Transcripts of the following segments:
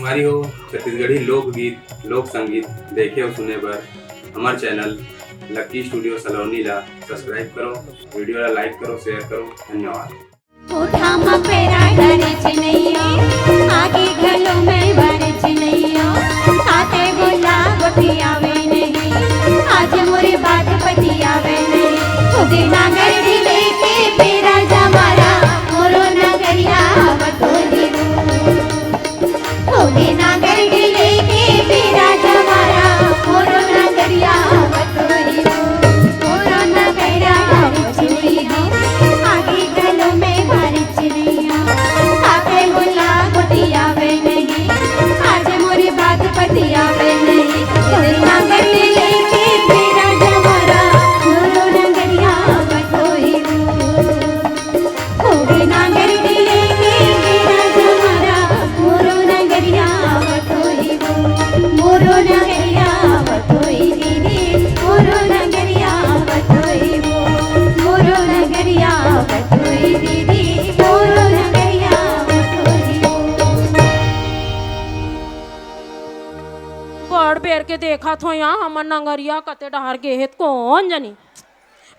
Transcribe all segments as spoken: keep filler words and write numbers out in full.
संगवारी हो, छत्तीसगढ़ी लोकगीत, लोक संगीत देखे अउ सुने बर हमर चैनल लक्की स्टूडियो सलोनी ला सब्सक्राइब करो, वीडियो ला लाइक करो, शेयर करो। धन्यवाद। कोठा म पैरा डारे चिनैया, आगे घलो मैं बारे चिनैया, आते बोला गोठियावे नहीं, आज मोरे बात पतियावे नहीं। खुदे नांगर ढिले के बेरा जमारा, मोरो नगरिया बटोरी। होले नांगर ढिले के बेरा जमारा, मोरो नगरिया बटोरी हो, मोरो नगरिया बटोरी हो। आगे घलो मैं बारी चिड़िया, आगे बोला गोटियावे नहीं, आज मोरी बात पतियावे नहीं। होले नांगर ढिले के बेरा जमारा, मोरो नगरिया बटोरी हो। होगे नांगर ढिले के बेरा जमारा, मोरो नगरिया बटोही वो, मोरो नगरिया बटोही दीदी, मोरो नगरिया बटोही वो, मोरो नगरिया बटोही दीदी, मोरो नगरिया बटोही वो। बड़ बेर के देखत हो यहाँ हमर नगरिया कते डहर गे हे त कोन जनी।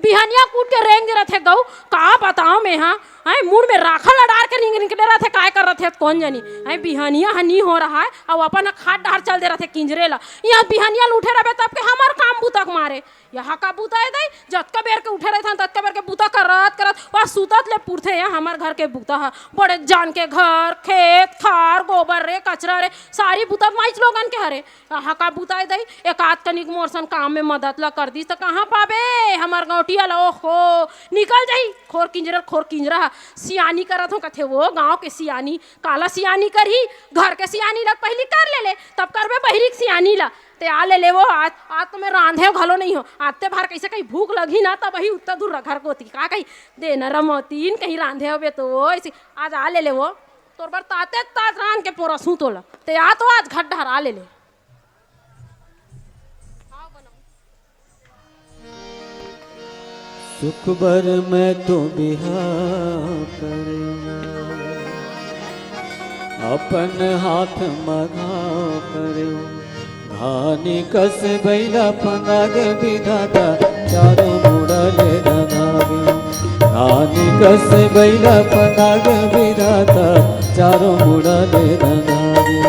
बिहनिया कूट के रेंग दे रथे गऊ, का बताओ में हा, हैं, मुड़ में राखा लडार के निंग निकले रथे, काय कर रथे कोन जनी, हैं, बिहनिया ह नी हो रहा है, अउ अपन ह खाट डहर चल दे रथे किंजरे ला। यहाँ बिहनिया ल उठे रहबे तब के हमर काम बुता के मारे, यहाँ का बुता है दाई, जतका बेर के उठे रहथन, ततका बेर के बुता करत करत, वह सुतत ले पुरथे, यहाँ हमर घर के बुता ह, बड़े जान के घर, खेत, खार, गोबर रे, कचरा रे, सारी बुता माइच लोगन के हरे। कहाँ का बुताए दई, एक आध कनिक मोर सन काम में मदद ला कर दिस, त कहाँ पाबे हमर गौटिया ला? ओहो, निकल जाही, खोर किंजरल, खोर किंजरा ह। सियानी करत हो, कथे, "वो गांव के सियानी, काला सियानी करही, घर के सियानी ला पहिली कर ले ले, तब करबे बहिरी के सियानी ला।" ते आ ले ले वो, आज, आज तो मैं रांधे घलो नहीं हो, आज ते भार कैसे कहीं भूख लगही ना, तब वही उत्ता दूर घर कोती, का कही, "दे न रमोतीन, कहीं रांधे होबे तो।" ऐसे आज आ ले ले वो, तोर बर ताते तात रांध के पोरसहूं तोला, ते आ तो आज घट डहर आ ले ले। सुख बर मैं तो बिहाव करेंव, अपन हाथ म घाव करेंव। धानी कस बइला फंदा गे विधाता, चारों मुड़ा ले ददा गे। धानी कस बइला फंदा गे विधाता, चारों मुड़ा ले ददा गे।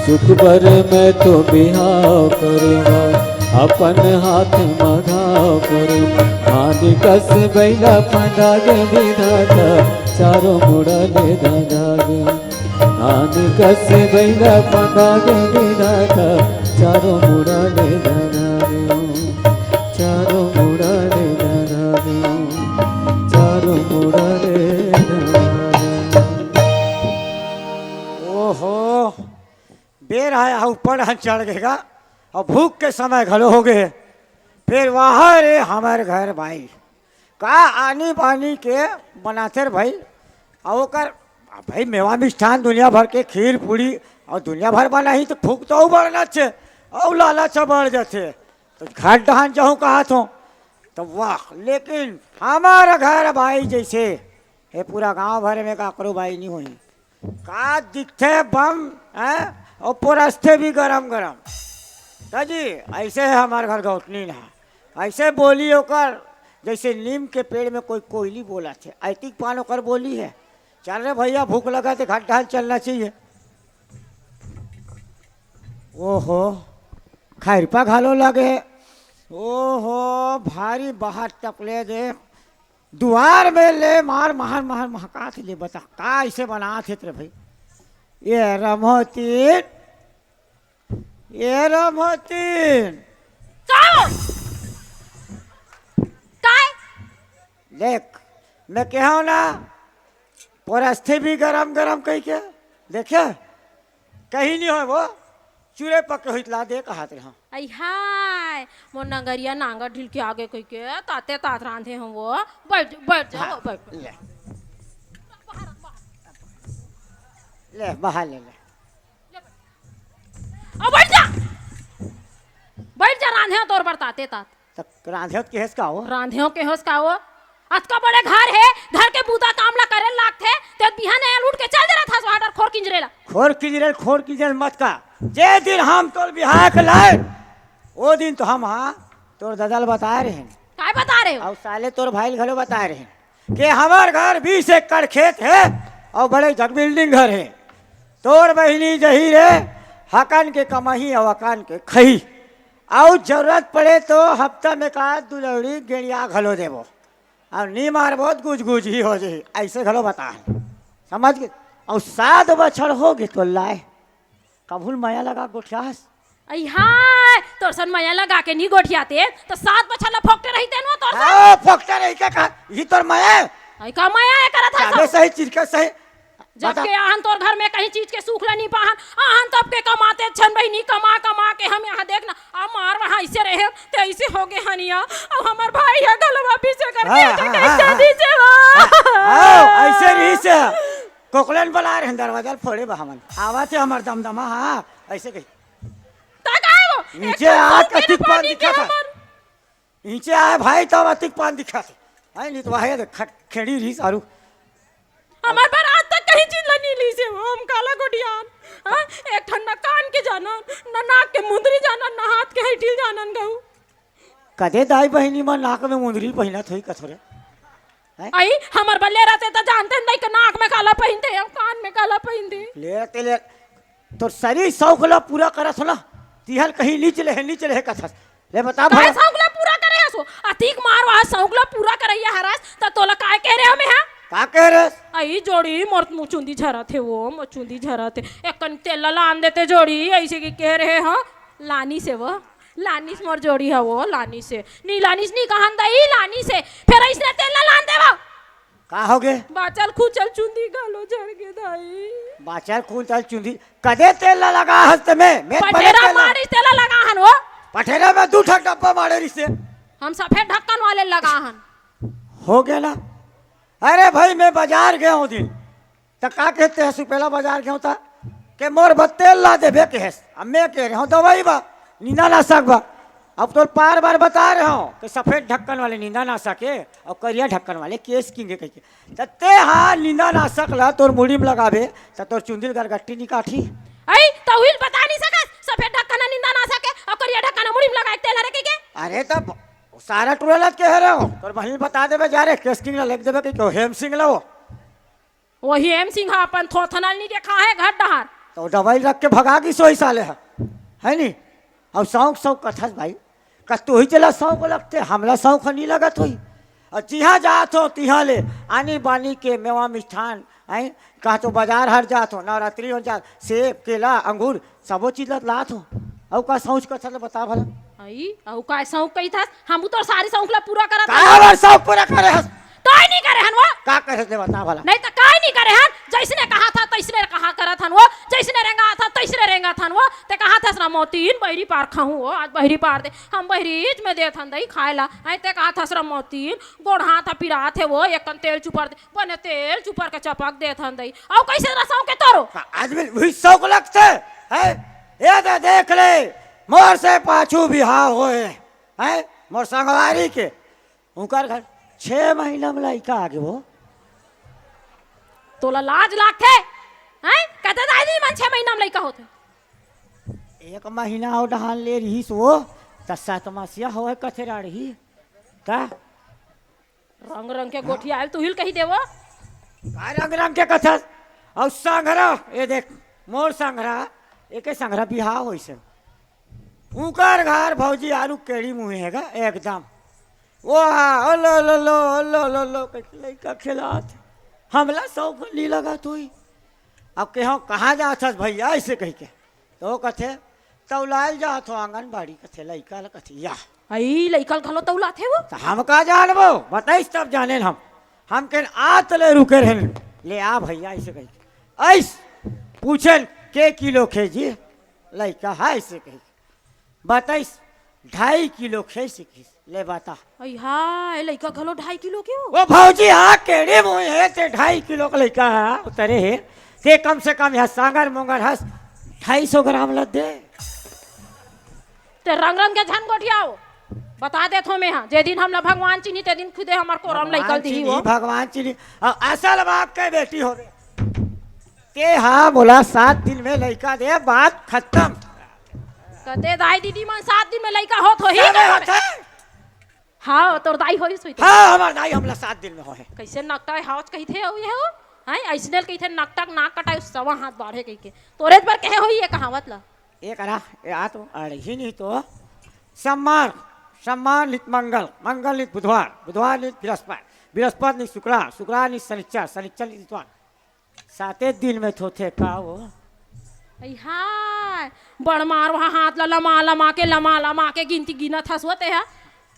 सुख बर मैं तो बिहाव करेंव, अपन हाथ म घाव करेंव। धानी कस बइला फंदा गे विधाता, चारों मुड़ा ले ददा गे। धानी कस बइला फंदा गे विधाता, चारों मुड़ा ले ददा गे। चारों मुड़ा ले ददा गे। चारों मुड़ा ले ददा गे। ओहो, बेर आय ऊपर हम चढ़ गे गा, अउ भूख के समय घलो हो गे। फेर वाह रे हमर घर बाई, का आनी बानी के बनाथे रे भाई। अउ ओकर भाई मेवा मिष्ठान दुनिया भर के खीर पूड़ी अउ दुनिया भर बनाही त भूख तो अउ बढ़ना छे, अउ लालच बढ़ जाथे। त घर डहन जाहूं कहत हों त वाह, लेकिन हमर घर बाई जैसे हे पूरा गांव भर में काकरो बाई नहीं होही। का दिखथे बम, हैं? अउ पोरसथे भी गरम गरम। त जी, ऐसे हे हमर घर गौटनी ना, ऐसे बोली ओकर, जैसे नीम के पेड़ में कोई कोयली बोलथे, ऐतिक पान ओकर बोली हे। चल रे भैया, भूख लगा त घर डहन चलना चाहिए। ओहो, खैरपा घलो लगे। ओहो, भारी बहार तक ले दे। दुआर में ले मार, मार, मार, महकात ले बता, का ऐसे बनात हे तेरे भाई? ये रमोतीन, ये रमोतीन। का हो? काय? देख, मैं कहूं ना, पोरसथे भी गरम गरम कहिके, देखे? कहीं नहीं होय वो, चूरे पके होई त ला दे कहत रहा। आई हाय, मोर नगरिया नांगर ढिल के आगे कहिके, ताते तात रांधे हों वो। बैठ, बैठ जा, हाँ, बैठ। ले। ले, बाहर ले ले। अब बैठ जा, बैठ जा, रांधे हों तोर बर ताते तात। त रांधे हों त केहेस का हो? रांधे हों केहेस का हो? अतका बड़े घर हे, घर के बूता काम ला करे लागथे, ते बिहान ए उठ के चल दे रहा था, वाटर खोर किंजरे ला। और किजरल खोर किजरल मत का। जे दिन हम तोर बिहाव के लाए, ओ दिन तो हम, हाँ, तोर ददा ल बताए रहेन। काय बता रहे हो? अउ साले तोर भाई ल घलो बताए रहेन के हमर घर बीस एकड़ खेत हे अउ बड़े जग बिल्डिंग घर हे। तोर बहिनी जही रे, हकन के कमाही अउ अकन के खही। अउ जरूरत पड़े तो हफ्ता में का दू लौड़ी गेड़िया घलो देबो। अउ नी मारबो त गुजगुज ही हो जाही, अइसे घलो बता हे। समझ गे? अउ सात बछर हो गे तोर लाए, कभू ल मया लगा गोठियास? अई हाय, तोर सन मया लगा के नी गोठियाते, तो सात बछर ला फोकटे रहिते न तोर सन। हाँ, फोकटे रही के का? ई तोर मया हे? अई का मया हे करत हस? जाबे सही चीज के सही। जब बता। के आहन तोर घर में कहीं चीज के सुख ला नी पाहन, आहन तब के कमाते छन बहिनी, कमा कमा के हम यहाँ देख ना, आ मार वहाँ अइसे रहे, ते अइसे हो गे हनिया, अब हमर भाई हे गलवा पीछे करके हाँ, अइसे हाँ, कहीं हाँ, दे हाँ। दीजिए वो। हाँ, हाँ, अइसे रहिसे। कोकलन बला रहे दरवाजा ल फोड़े बा हमन। आवा थे हमर दमदमा, हाँ, अइसे कही। ता का हे वो? नीचे एकदम आ, सौंसे कतिक पान पानी के दिखत हे। हमर नीचे आए भाई, तब अतिक पान दिखत हे। हाय, नी तो वाहे देख, खट-, खेड़ी रही सारू। हमर बर आज तक कहीं चीज ला नी लीसे हो, हम काला गोठियान। हाँ? एक ठन न कान के जानन, न नाक के मुंदरी जानन, न हाथ के हइटिल जानन गऊ। कदे दाई बहिनी मन नाक में मुंदरी पहिनत होही कथो रे? हैं? अई, हमर बर ले रहते त जानते नहीं कि नाक में काला पहिनते अउ कान में काला पहिनते। ले रहते ले, तोर सरी सौख ला पूरा करत हो ना, तिहल कहीं नीच ले हे, नीच ले हे कथस। ले बता काय भला। सौख ला पूरा करे हस वो? अतिक मार वहाँ सौख ला पूरा करइया हरस, त तोला काय कहे रहे हमें, हाँ? का कहे रहे? अई जोड़ी मोर मुचुंदी झरत हे वो, मुचुंदी झरत हे। एक कन तेल ला लान देते जोड़ी, अइसे कि कहे रहे, हाँ? लानिस हे वो, लानिस मोर जोड़ी हे वो, लानिस हे। नी लानिस नी कहन दई, लानिस हे। फेर अइसने तेल ला लान देवा। का हो गे? बाचल खुचल चुंदी घलो झर गे दाई। बाचल खुचल चुंदी, कदे तेल ला लगा हस ते में? में पटेरा तेल ला मारिस तेला लगा हन वो। पटेरा में दू ठक डब्बा मारे रिसे। हम सफेद ढक्कन वाले लगा हन। हो गे ना। अरे भाई, में बजार गे हों दिन, त का कहे ते हस, सुपेला बजार गे हों त के मोर बर तेल ला देबे कहे हस। अब में कहे रहे हों दवाई बा, निंदा नासक बा। अब तोर बार बार बता रहे हों कि सफेद ढक्कन वाले निंदा नासक हे अउ करिया ढक्कन वाले केश किंग हे कहिके। त ते हा निंदा नासक ला तोर मुड़ी में लगाबे, त तोर चुंदी ल गरगट्टी नी काटही। अई, त उही ल बता नी सकस, सफेद ढक्कन निंदा नासक हे, अउ करिया ढक्कन मुड़ी में लगाए तेल हरे कहिके। अरे, त ब-, सारा टूरा ला कहे रहे हों, तोर बहिनी ल बता देबे, जा रे, केश किंग ला लेग देबे कहिके, ओ हेम सिंह ला वो। ओ हेम सिंह हा अपन थोथना ल नी देखा हे घर डहार। त दवाई रख के भगा गिस होही साले हा, हे नी? अउ सौंक सौंक कथस भाई, कस तोही तेला सौंक लगथे, हमला सौंक नी लगत होही। अउ जिहाँ जात हों, तिहाँ ले आनी बानी के मेवा मिष्ठान, हैं, कहाँ तो बजार हर जात हों, नवरात्रि हों जात, सेब, केला, अंगूर, सबो चीज ल लात हों। अउ का सौंक कथस ले बता भला। अई, अउ का सौंक कहिथस? हमू तोर सारी सौंक ला पूरा करत का हन। हर सौंक पूरा करे हस? तोय नी करे हन वो। का करे हस ले बता भला। नहीं त काय नी करे हन, जइसने कहा था तइसने कहा करत हन वो, जइसने रेंगा था तइसने रेंगा थन वो। ते कहा था श्रमोतीन बहिरी पार खाहूँ वो, आज बहिरी पार दे, हम बहिरीच में देथन दई खाए ला। अई ते कहा था श्रमोतीन गोड़ हाथ पिरात हे वो, एक कन तेल चुपर दे, बने तेल चुपर के चपक देथन दई। अउ कइसे रसों के तोरो? का आज भी वही सौंक लगथे, हैं? ए दे देख ले, मोर से पाछू बिहाव होए, हैं? मोर संगवारी के उंकर घर छह महीना में लइका आगे वो। तोला लाज लागथे? हैं? कते दाई मन छह महीना में लइका होथे? एक महीना अउ डहान ले रिहिस वो, त सात मसिया होए कथे राड़ही। त रंग रंग के गोठियाल तुहिल कही देवो। का रंग रंग के कथस? अउ संघरा, ए देख, मोर संघरा, एके संघरा बिहाव होइस हे। उंकर घर भौजी आलू केड़ी मुहे हे गा, एकदम। ओ हा, ओ लो लो लो, ओ लो लो लो, कहिके लइका खेलात हे। हमला सौंक नी लगत होही। अब केहों, "कहाँ जात हस भइया?" अइसे कहिके। तो कथे, "तौलाय ल जात हों आंगनबाड़ी," कथे, लइका ल कथे, या। अई, लइका ल घलो तौलाथे वो? त हम का जानबो? बताइस तब जानेन हम। हम केहेन, "आ तले रुके रहेन, ले आ भइया," अइसे कहिके। अइस पूछेन, "के किलो के जी?" लइका ह अइसे कहिके बताइस, "ढाई किलो के," अइसे कहिस। ले बता। अई हा, ए लइका घलो ढाई किलो के हो? ओ भौजी, हा, केड़ी मुही हे ते, ढाई किलो के लइका हा, उतरे हे। ते कम से कम यहाँ सांगर मोंगर हस, ढाई सौ ग्राम ल दे। ते रंग रंग के झन गोठियाव। बता देथों में हा, जे दिन हमला भगवान चिन्ही, ते दिन खुदे हमर कोरा म लइका ल दिही वो। भगवान चिन्ही, अउ असल बाप के बेटी होबे। ए हा, मोला सात दिन में लइका दे, बात खत्म। कते दाई दीदी मन सात दिन में लइका होत होही? हाँ, तोर दाई होइस होही। हाँ, हमर दाई हमला सात दिन में होहे। कइसे नकटा हावच कहिथे अउ ये हो? हैं, अइसने ल कहिथे नकटा के नाक कटाय, सवा हाथ बाढ़े कहिके। तोरेच बर कहे होही ये कहावत ला। ए करा, ए आ तो अड़ही नहीं तो। सम्मार, सम्मार नित मंगल, मंगल नित बुधवार, बुधवार नित बृहस्पति, बृहस्पति नित शुक्रार, शुक्रार नित शनिचर, शनिचर नित इतवार। साते दिन में थोथे का वो? अई हाय, बड़ मारवा हाथ ला लमा लमा के, लमा लमा के गिनती गिनत हस वो तेहा।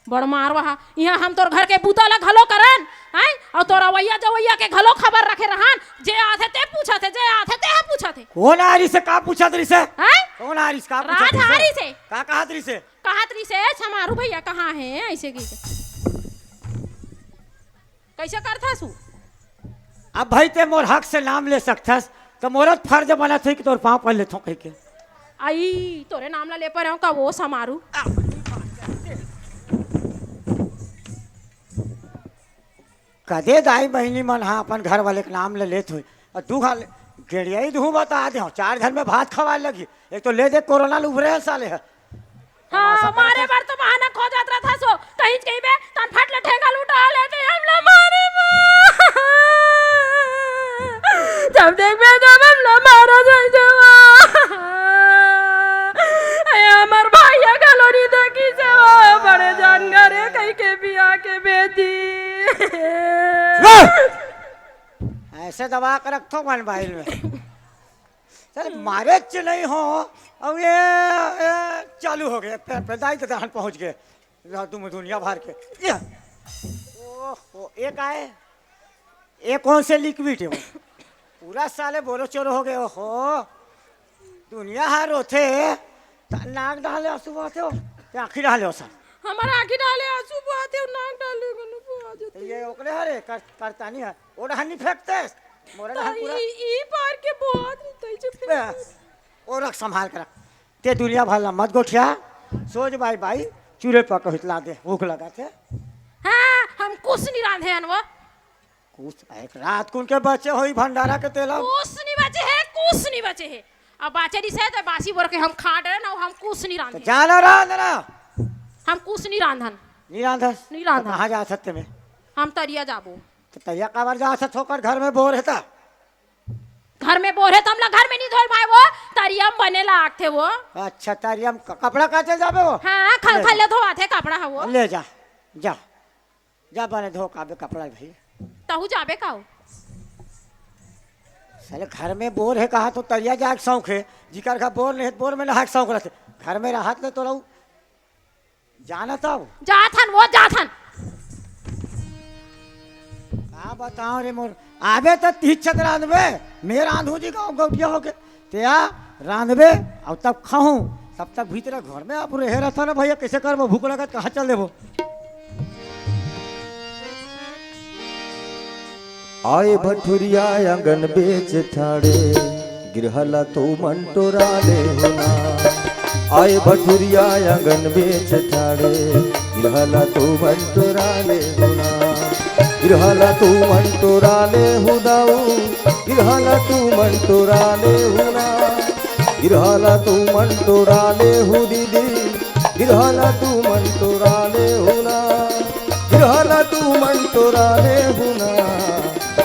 बड़ मारवा हा, इहाँ हम तोर घर के बूता ला घलो करन, हैं? अउ तोर अवइया जवइया के घलो खबर रखे रहन। जे आथे ते पूछत हे, जे आथे ते हा पूछत हे। कोन आरिस हे, का पूछत रिस हे? हैं? कोन आरिस, का पूछत राज रिस हे? आरिस हे। का कहत रिस हे? कहत रिस हे, "समारू भइया कहाँ हे?" अइसे कहिके। कइसे करथस उ? अब भाई ते मोर हक से नाम ले सकथस, त मोर फर्ज बनत हे कि तोर पाँव पड़ लेथों कहिके। अई, तोरे नाम ला ले परेंव का वो समारू? कदे दाई बहिनी मन हा अपन घर वाले के नाम ले लेत होई, अउ दू घाल गेड़ियाई दूहूँ बता देंव, चार घर में भात खवाय लगही। एक तो ले दे कोरोना ले उभरे हे साले ह, हाँ, तमाशा मारे करत हे। बर तो बहाना खोजत रहिथस वो। कहीं कहीं बे, तन फट ले ठेंगा लुटा लेते, हमला मारे बा। जब देखबे, तब हमला मारा जाय देवा। ए, हमर भइया घलो नी देखिस हे वो, बड़े जान घर हे कहिके बिया के बेटी। वाह! अइसे दबा के रखथों मोबाइल में। चल, मारे च नहीं हो, अब ये, ये चालू हो गए, पे, पे दाई के दहन पहुंच गए, ला, दुम दुनिया भर के, ये, ओहो, ये का है? ये कौन से लिक्विड है वो? पूरा साले बोलो चोरो हो गए हो, दुनिया हार होते, त नाक डाले आंसू बहाते हो, ते आंखी डाले हो सर। हमारा आंखी डाले आंसू बहाते हो, नाक डाले गनु बहा जाते। ये ओकरे हरे, कर, करता नहीं है, वो डहन नहीं फेंकते, मोरे तो डहन पूरा। ई, ई पार के बहुत नहीं तई जो फेंकते। ओ रख, संभाल के रख। ते दुनिया भर ला मत गोठिया, सोच बाई बाई, चूल्हे पर कहित ला दे, भूख लगा थे। हाँ, हम कुछ नहीं रांधे हन वो। कुछ एक रात कुन के बचे होई भंडारा के तेला। कुछ नहीं बचे है, कुछ नहीं बचे है। अब बाचे नहीं से तो बासी बोर के हम खा डरे ना, हम कुछ नहीं तो रांधे। जाना रांध ना। हम कुछ नहीं रांधन। नहीं रांधस? नहीं रांधन। तो कहाँ जा सकते में? हम तरिया जाबो। तो तरिया काबर जा सकत हो कर घर में बोर है ता? घर में बोर हे, त हमला घर में नहीं धोल भाई, वो तरियम बने लागथे वो। अच्छा, तरियम क-, कपड़ा काचे जाबे वो? हाँ, खल ले खल जा। ले धोवाथे कपड़ा ह वो। ले जा, जा, जा बने धो काबे कपड़ा भाई। तहू जाबे का हो? साले घर में बोर हे कहा तो तरिया जाए के शौक हे, जिकर घर बोर नहीं हे, बोर में नहाए के शौक रहथे। घर में रहत ले तो रहू। जाना तब? जाथन वो, जाथन। का बताओ रे मोर, आबे त तीज छत रांधबे, मैं रांधू जी गाँव गौटिया होके, ते आ रांधबे, अउ तब खाहूँ, तब तक भीतर घर में आप रहे रहता ना भैया, कैसे करबो, भूख लगत कहाँ चल देबो? आए भठुरिया आंगन बेच ठाड़े, गिरहला तो मन टोरा ले होना। आए भठुरिया आंगन बेच ठाड़े, गिरहला तो मन टोरा ले होना। गिरहला तो मन टोरा ले हो दाऊ, गिरहला तो मन टोरा ले होना। गिरहला तो मन टोरा ले हो दीदी, गिरहला तो मन टोरा ले होना। गिरहला तो मन टोरा ले होना।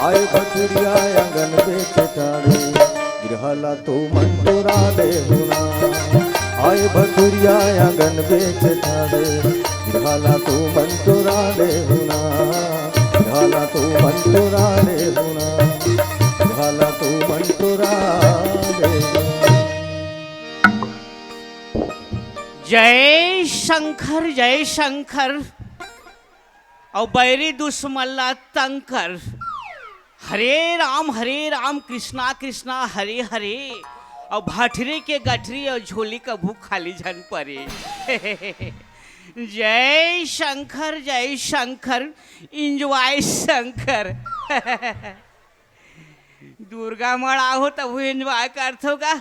आए भठुरिया आंगन बेच ठाड़े, गिरहला तो मन टोरा ले होना। आए भठुरिया आंगन बेच ठाड़े, गिरहला तो मन टोरा ले होना। गिरहला तो मन टोरा ले होना। गिरहला तो मन टोरा ले होना। जय शंकर, जय शंकर। अउ बैरी दुश्मन ला तंग कर। हरे राम, हरे राम, कृष्णा कृष्णा, हरे हरे। अउ भठरी के गठरी अउ झोली कभू खाली झन परे। जय शंकर, जय शंकर, enjoy शंकर। दुर्गा मड़ाहो तभू enjoy करथो का?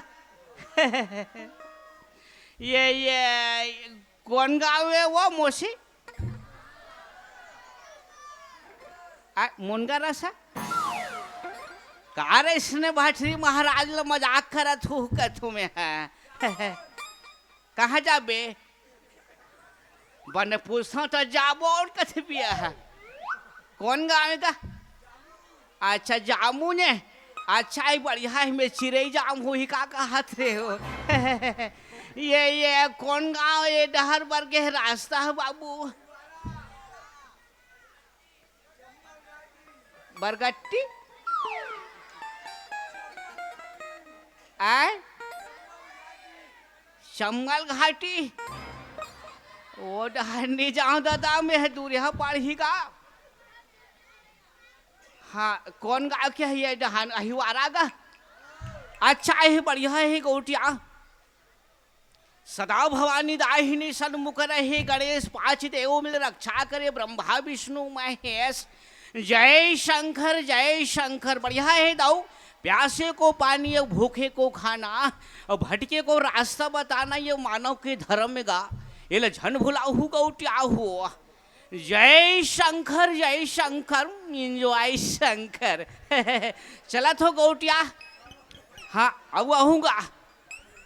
ये, ये कोन गाँव हे वो मौसी? आ, मुनगा रसा? का रे, इसने भाटरी महाराज ल मजाक करत हूँ, कथू में है। कहाँ जाबे? बने पूछो तो जाबो और कथे बिया है। कौन गाँव का? अच्छा, जामू ने। अच्छा, ही बढ़िया है, मैं चिरई जाम हुई का कहत रहे हो। ये, ये कौन गाँव, ये डहर बर के रास्ता है बाबू? बरगट्टी? आय? चम्मल घाटी? ओ डहर नी जाओ दादा, मैं है दूरिया पड़ही का। हाँ, कौन गाँव के है ये डहन? अहिवारा का? अच्छा, यही बढ़िया है गौटिया। सदा भवानी दाहिनी सन्मुख रहे, गणेश पाँच देव मिल रक्षा करे, ब्रह्मा विष्णु महेश। जय शंकर, जय शंकर। बढ़िया है दाऊ, प्यासे को पानी और भूखे को खाना और भटके को रास्ता बताना, ये मानव के धर्म गा। ये ल झन भुलाहू गौटियाहू। जय शंकर, जय शंकर, enjoy शंकर। चलत हो गौटिया। हाँ, अब आहूँगा।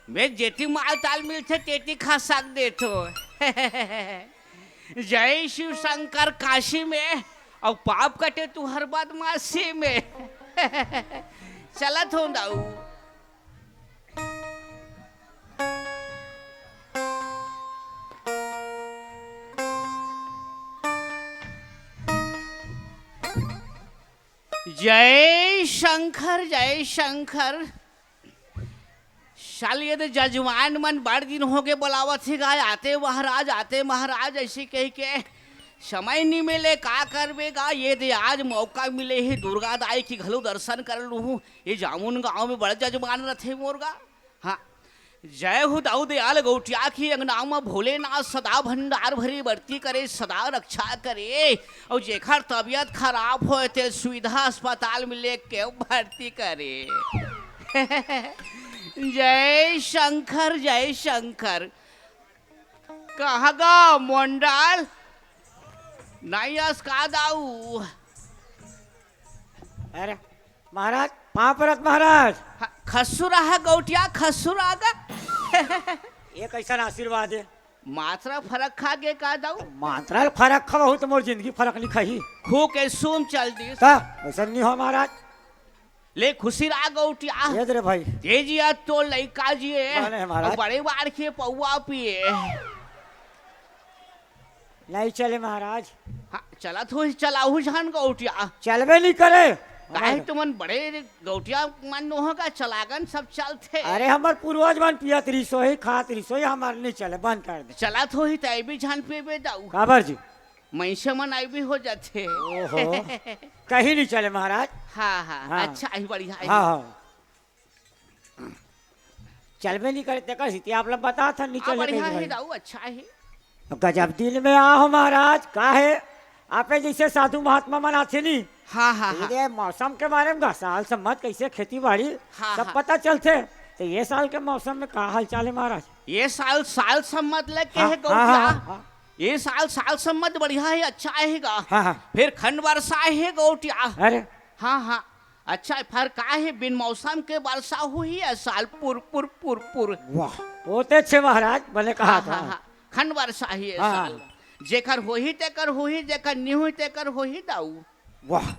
मैं जेती माल ताल मिलथे, तेती खसक देथो। जय शिव शंकर काशी में, और पाप कटे तुहर बदमाशी में। चलत हो दाऊ। जय शंकर, जय शंकर। साल ये तो जजमान मन बड़ दिन होगे बोलावत हे गा, आते महाराज, आते महाराज, ऐसे कह के समय नी मिले, का करबे गा। ये दे आज मौका मिले हे, दुर्गा दाई की घलो दर्शन कर लूहूँ। ये जामुन गाँव में बड़ जजमान रथे मोर गा। हाँ, जय हो दाऊ दयाल गौटिया की अंगना म भोलेनाथ सदा भंडार भरी बरती करे, सदा रक्षा करे, और जेकर तबियत खराब होय ते सुविधा अस्पताल में लेके भर्ती करे। जय शंकर, जय शंकर। कहाँ गा मोंडल? नहीं अस का दाऊ? अरे महाराज, पाँव परत महाराज। ह-, खस्सुरा है गौटिया, खस्सुरा गा। ये कैसन आशीर्वाद है? मात्रा फरक खा गे का दाऊ? मात्रा फरक खावहू त मोर जिंदगी फरक नहीं खाही। खो के सूम चल दिस। का? ऐसा नहीं हो महाराज। ले खुशी रहा गौटिया। ये दे रे भाई। तेजी आ तो लइका जी है। माने महाराज। बड़े बार के पौआ पिए। नहीं चले महाराज। हाँ, चलत होही, चलाहू झन गौटिया। चलबे नहीं करे। काहे हमारे तुमन बड़े गौटिया मन नोहा का चलागन सब चलथे। अरे हमर पूर्वज मन पियत रिसोही, खात रिसोही, हमर नहीं चले, बंद कर दे। चलत होही त अइबे झन पेबे दाऊ। काबर जी? मइनसे मन अइबे हो जाथे। ओहो। कहीं नहीं चले महाराज। हाँ, हाँ, हाँ। अच्छा ही बढ़िया ही। हाँ, हाँ। चलबे नहीं करे, तेकर सेती आप लोग बता था, नहीं हाँ, चले बढ़िया कहीं है भाई। दाऊ, अच्छा है। गजब दिन में आ हो महाराज, का है? आपे जैसे साधु महात्मा मन आथे नी। हाँ, हाँ, हाँ। ये मौसम के बारे में गा, साल सम्मत कैसे खेती बाड़ी, हाँ, सब हाँ। पता चलथे। तो ये साल के मौसम में का हाल चाल है महाराज? ये साल, साल सम्मत लग के हाँ, है हाँ, गौटिया। हाँ, हाँ। ये साल, साल सम्मत बढ़िया है, अच्छा है गा। हाँ, हाँ। फिर खंड वर्षा है गौटिया। अरे। हाँ, हाँ। अच्छा, फर का हे, बिन मौसम के बरसा होही ए साल, पुर, पुर, पुर, पुर। वाह, होते छे महाराज, बने कहा हाँ, था। हाँ, हाँ, खंड बरसा ही ए हाँ। साल। जेकर होही तेकर होही, जेकर नी होही तेकर होही दाऊ। वाह,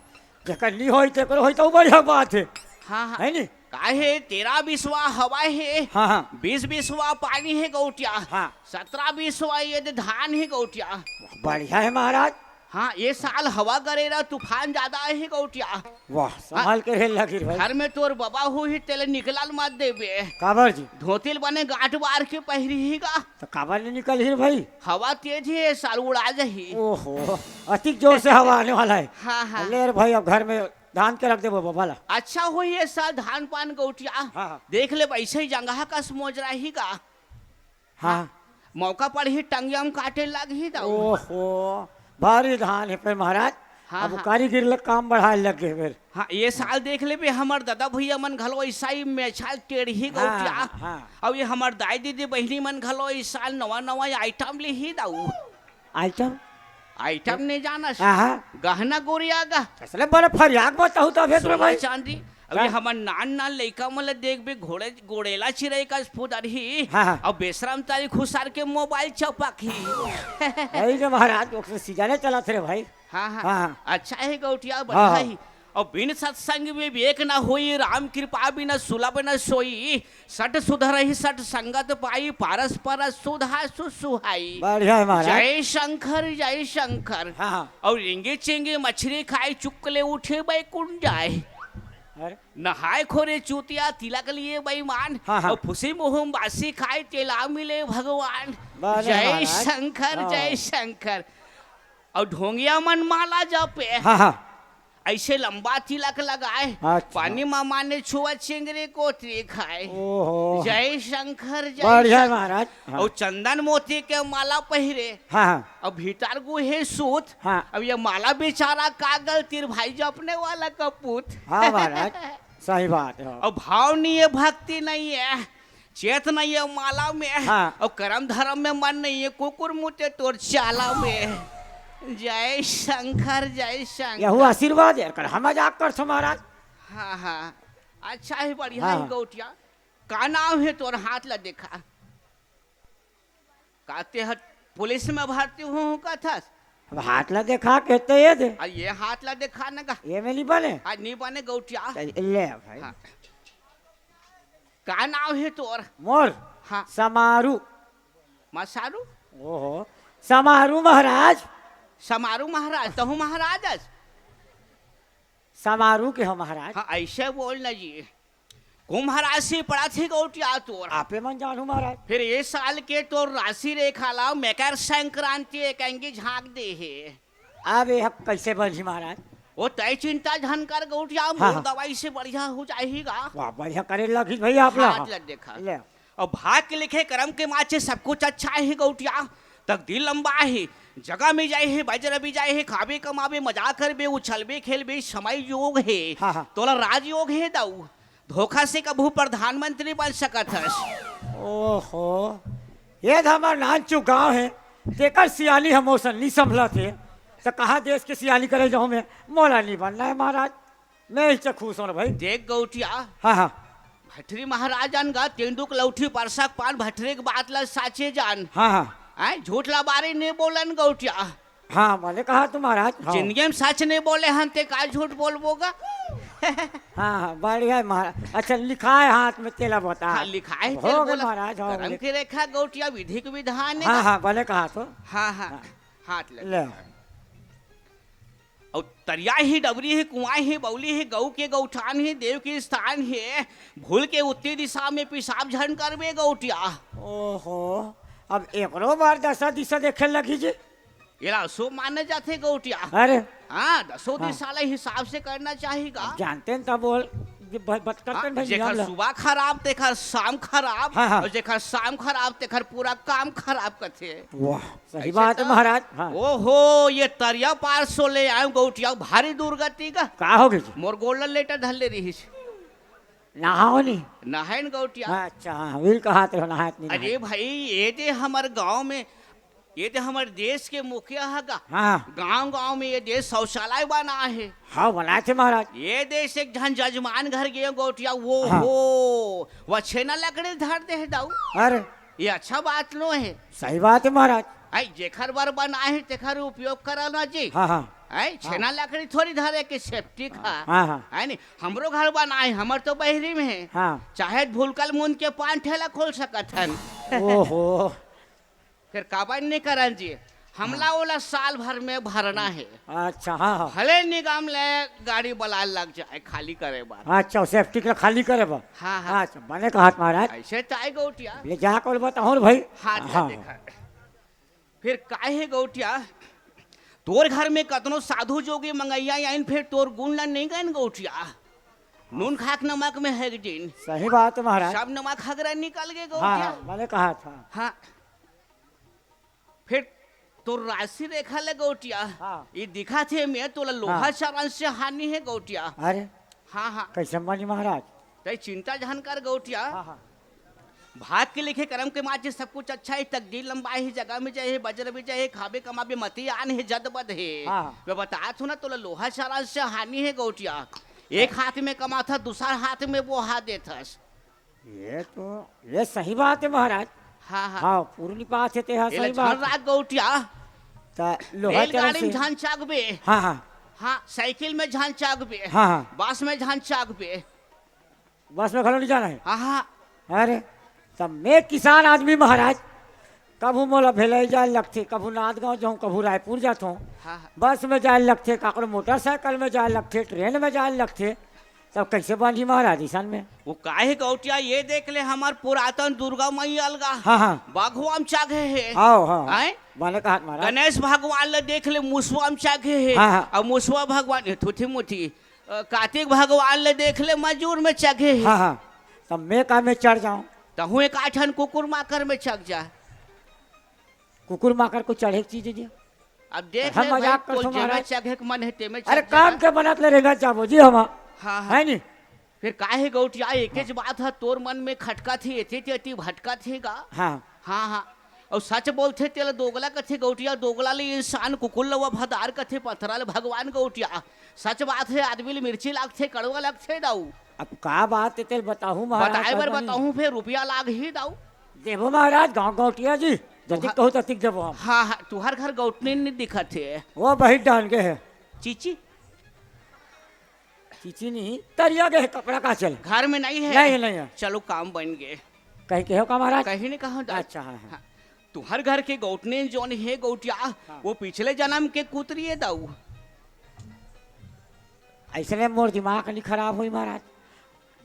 जेकर नी होही तेकर होही तो बढ़िया बात है। हाँ, हाँ। है नी? का हे, तेरा बिसवा हवा हे, हाँ, हाँ। बीस बिसवा पानी हे गौटिया, हाँ। सतरा बिसवा ये दे धान हे गौटिया। बढ़िया है महाराज। हाँ, ये साल हवा गरेरा तूफान ज्यादा हे गौटिया। वाह, संभाल के रेल लगी रे भाई। घर में तोर बबा होही, तेला निकलल मत देबे। काबर जी? धोती ल बने गांठ बार के पहिरी ही गा। तो काबर नहीं निकल ही रे भाई? हवा तेज हे, ये साल उड़ा जाही। ओहो, अतिक जोर से हवा आने वाला है। हाँ, हाँ। ले रे भाई, अब घर में धान के रख देबो बबा ला। अच्छा होही ये साल धान पान गौटिया। हाँ, हाँ। देख ले, वैसे ही जंगहा कस मोजरा ही गा। हाँ। मौका पड़ही टंगिया म काटे लगही दाऊ। ओहो, भारी धान हे फेर महाराज। हाँ, अब हाँ। कारीगर ल काम बढ़ाए लग गे फेर। हाँ, ये साल देख लेबे, हमर दादा भैया मन घलो ऐसा ही मेछाल टेढ़ी हाँ, गौटिया। हाँ। अब ये हमर दाई दीदी बहिनी मन घलो इस साल नवा नवा आइटम लिही दाऊ। आइटम? आइटम नहीं जानस? हाँ, हाँ। गहना गोरिया गा। असले बड़े फरियाक बताहू तभे तो सोना भाई। चांदी। अभी का? हमर नान नान लइका मन ल देखबे, घोड़े गोड़ेला चिरई कस फुदरही। हाँ, हाँ। अउ बेसरम तारी खुसर के मोबाइल चपकही। अरे महाराज, ओकरे सीजने चलत रे भाई। हाँ, हाँ। हाँ, हाँ। अच्छा हे गौटिया, हाँ, बढ़िया हाँ। ही। अउ बिन सत्संग विवेक न होई, राम कृपा बिन सुलभ न सोई। सठ सुधरही सठ संगत पाई, पारस परस सुधा सुसुहाई। बढ़िया हे महाराज। जय शंकर, जय शंकर। हाँ, हाँ। अउ रेंगे चेंगे मछरी खाई, चुकले उठे बैकुंठ जाए। अरे? नहाए खोरे चूतिया, तिलक लिए बेईमान। हाँ, हाँ। अउ फुसी मुहुम बासी खाए, तेला मिले भगवान। वाह, जय महाराज। शंकर, हाँ। जय शंकर। अउ ढोंगिया मन माला जपे। हाँ, हाँ। अइसे लंबा तिलक लगाए। अच्छा। पानी म माने छुआ, चिंगरी कोतरी खाए। ओहो। जय शंकर, जय बढ़िया शंकर। महाराज। हाँ। अउ चंदन मोती के माला पहिरे। हाँ, हाँ। अउ भीतर गुहे सूत। हाँ। अब ये माला बेचारा का गलती रे भाई, जपने वाला का पूत। हाँ महाराज, सही बात हे। अउ भाव नहीं हे, भक्ति नहीं हे, चेत नहीं हे माला में। हाँ। अउ करम धरम में मन नहीं हे, कुकुर मुते तोर चाला में। जय शंकर, जय शंकर। यहू आशीर्वाद हे, कर हम मजाक करथो महाराज। हाँ, हाँ। अच्छा हे, बढ़िया हाँ। हे गौटिया। का नाम हे तोर, हाथ ला देखा। का तेंह पुलिस में भर्ती होहूँ कथस? अब हाथ ला देखा, कहते ये दे। आ, ये हाथ ला देखा न गा। ये में नहीं बने? आज नहीं बने गौटिया। चल, ले आ भाई। हाँ। का नाम हे तोर? मोर? हाँ। समारू। मसारू? ओहो, समारू महाराज। समारू महाराज, तहूँ महाराज अस? समारू के हो महाराज। हाँ, अइसे बोल न जी। कुंभ राशि पड़त हे गौटिया तोर। आपे मन जानहू महाराज। फिर ये साल के तोर राशि रेखा ला मकर संक्रांति एक अंगी झांक दे हे। अब ये ह कइसे बनही महाराज? ओ तय चिंता झन कर गौटिया, हाँ, मोर हाँ। दवाई से बढ़िया हो जाही गा। वाह, बढ़िया करे लगिस भैया आप ला। हाथ ला देखा। ले। अउ भाग के लिखे करम के माचे सब कुछ अच्छा हे गौटिया। तकदीर लंबा हे, जगह में जाए हे, बजर भी जाए हे, खाबे कमाबे, मजा करबे, उछलबे खेलबे, समय योग हे। हाँ, हाँ। तोला राजयोग हे दाऊ, धोखा से कभू प्रधानमंत्री बन सकत हस। ओहो, ये तो हमर नानचुक गाँव हे, तेकर सियानी हम ओसन नहीं संभलत हे, त कहाँ देश के सियानी करे जाहूँ मैं? मोला नहीं बनना हे महाराज। मैं इसे खुश हूँ रे भाई। देख गौटिया, हाँ, हाँ। भटरी महाराजन गा तेंदुक लौठी परसक पान भटरी के बात ला साचे जान। हाँ, हाँ। आय, झूठ ला बारी नहीं बोलन गौटिया। हाँ, बने कहा तू महाराज, हाँ। जिंदगी में सच नहीं बोले हन ते का झूठ बोलबो गा? हाँ, हाँ, बढ़िया हे महाराज। अच्छा, लिखाए हाथ में तेला बता। हाँ, लिखाए हो तेला गए बोला। महाराज, हाँ, करम बोले। के रेखा गौटिया विधिक विधान हे हाँ, गा। हाँ, बने कहा तो। हाँ, हाँ। हाँ। हाथ लगे। ले। अउ तरिया हे, डबरी हे, कुआं हे, बौली हे, गऊ के गौठान हे, देव के स्थान हे, भूल के उत्ती दिशा में पेशाब झन करबे गौटिया। ओहो, अब एकरो बार दशा दिशा देखे लगी जी। एला अशुभ माने जाथे गौटिया। अरे। हाँ, दसों हाँ। दिशा ला हिसाब से करना चाही गा। अब जानते हैं तब बोल, ये ब-, बत करते हाँ, हैं भाई जेकर नियम ला। सुबह खराब, तेकर शाम खराब, हाँ, हाँ। अउ जेकर शाम खराब, तेकर पूरा काम खराब कथे। वाह। सही अइसे बात हे त महाराज। हाँ। ओहो, ये तरिया पार सो ले आए गौटिया, भारी दुर्गति गा। का हो गइस? मोर गोड़ ल लेटा धर ले रिहिस। नहाओ नहीं? नहाए न गौटिया। अच्छा, हाँ, विल कहा तो नहाए नहीं अरे नहाए। भाई, ये दे हमर गांव में, ये दे हमर देश के मुखिया हे गा। हाँ। गांव गांव में ये दे शौचालय बना हे। हाँ, बनाए थे महाराज। ये दे से एक झन जजमान घर गे गौटिया, वो हाँ। हो, वो छेना लकड़ी धर दे हे दाऊ। अरे। ये अच्छा बात नो हे। सही बात हे महाराज। आई, जेखर बर बनाए हे, तेखर उपयोग करना जी। हाँ, हाँ। आई, हाँ। छेना लकड़ी थोड़ी धरे के सेफ्टी का। हाँ, हाँ। है नी? हमरो घर बनाए, हमर तो बहरी में हे। हाँ। चाहे भूलकल मुन के पान ठेला खोल सकत हन। ओहो। फिर काबर नहीं करन जी? हमला हाँ। ओला साल भर में भरना हे। अच्छा, हाँ, हाँ। भले निगम ले गाड़ी बलाए लग जाए खाली करे बर। अच्छा, सेफ्टी के खाली करे बर। हाँ, हाँ। अच्छा, बने कहत महाराज। अइसे त आए गौटिया। ले जा कोल बताओ न भाई। हाथ हाँ। देखा। फिर काहे गौटिया? तोर घर में कतनो साधु जोगी मंगइया आइन, फिर तोर गुण ल नहीं गन गौटिया। नून खाक नमक में हे एक दिन। सही बात हे महाराज। सब नमक हगरा निकल गे हाँ, गौटिया। हाँ, बने कहत हा। हाँ। फिर तोर राशि रेखा ले गौटिया। हाँ। ये दिखा थे मैं तोला लोहा हाँ। चरण से हानि हे गौटिया। अरे। हाँ, हाँ। कइसे मानी महाराज? तै चिंता झन कर गौटिया। हाँ, हाँ। भाग के लिखे करम के माचे सब कुछ अच्छा हे, तकदीर लंबा हे, जगह में जाए हे, बजर भी जाए हे, खाबे कमाबे मती आन हे, जद बद हे। हाँ, हाँ। मैं बतात हूँ ना तोला लोहा चरण से हानि हे गौटिया। एक हाथ में कमाथस, दूसर हाथ में बोहा देथस। ये तो, ये सही बात हे महाराज। हाँ, हाँ। हाँ, पूर्णी बात हे, ते हा एला सही बात हे। झन राख गौटिया। त लोहा चरम रेलगाड़ी में से झन चागबे। हाँ, हाँ। हाँ, साइकिल में झन चागबे। हाँ, हाँ। बस में झन चागबे। बस में घलो नहीं जाना हे। हाँ, हाँ। अरे, त मैं किसान आदमी महाराज, कभू मोला भिलाई जाए लगथे, कभू नांदगांव जाऊँ, कभू रायपुर जाथों। हाँ, हाँ। बस में जाए लगथे, काकरो मोटरसाइकिल में जाए लगथे, ट्रेन में जाए लगथे, तब कैसे बनही महाराज इसन में? वो काहे गौटिया, ये देख ले, हमर पुरातन दुर्गा मैया अलगा हाँ, हाँ। बघवा म चाघे हे। हाँ, हाँ। हैं? बने कहत महाराज। गणेश भगवान ल देख ले, मुसवा म चाघे हे। हाँ, हाँ। अउ मुसवा भगवान, ए, थुथी मुथी, अ, कार्तिक भगवान ल देख ले, मजूर में चाघे हे। हाँ, हाँ। तब मैं का में चढ़ जाऊँ? तहूँ एक आठन कुकुर माकर में चघ जा। कुकुर माकर को चढ़े के चीज हे जी। अब देख हम ले भाई, मजाक करथों तोर जेमे महाराज। चघे के मन हे, तेमे अरे चघ जा। काम के बनत ले रेंगत जाबो जी हम। हाँ, हाँ। है नी? फिर काहे गौटिया, एकेच हाँ। बात ह, तोर मन में खटकत हे, एती तेती भटकत हे गा। हाँ। हाँ, हाँ। अउ सच बोलथे, तेला दोगला कथे गौटिया, दोगला ले इंसान, कुकुर ल वो भदार कथे, पथरा ले भगवान गौटिया। सच बात हे, आदमी ले मिर्ची लागथे, कड़वा लगथे दाऊ। अब का बात हे, तेल बताहूँ महाराज, बताए बर भगवान। बताहूँ, फेर रुपया लागही दाऊ। देबो महाराज, गाँव गौटिया जी, जतिक तुहा-, कहू ततिक देबो हम। हाँ, हाँ, तुहर घर गौटनी नहीं दिखत हे। वो बहिर डाहन गे हे। चीची? चीची नहीं, तरिया गे हे, कपड़ा काचल। घर में नहीं हे? नहीं हे, नहीं हे। चलो, काम बन गे। कहीं के हो का महाराज? कहीं नहीं कहा दाऊ। अच्छा, हाँ, हाँ। हाँ। तुहर घर के गौटनी जोन हे गौटिया, हाँ। वो पिछले जनम के कुतरी हे दाऊ। अइसने मोर दिमाग नहीं खराब होई महाराज।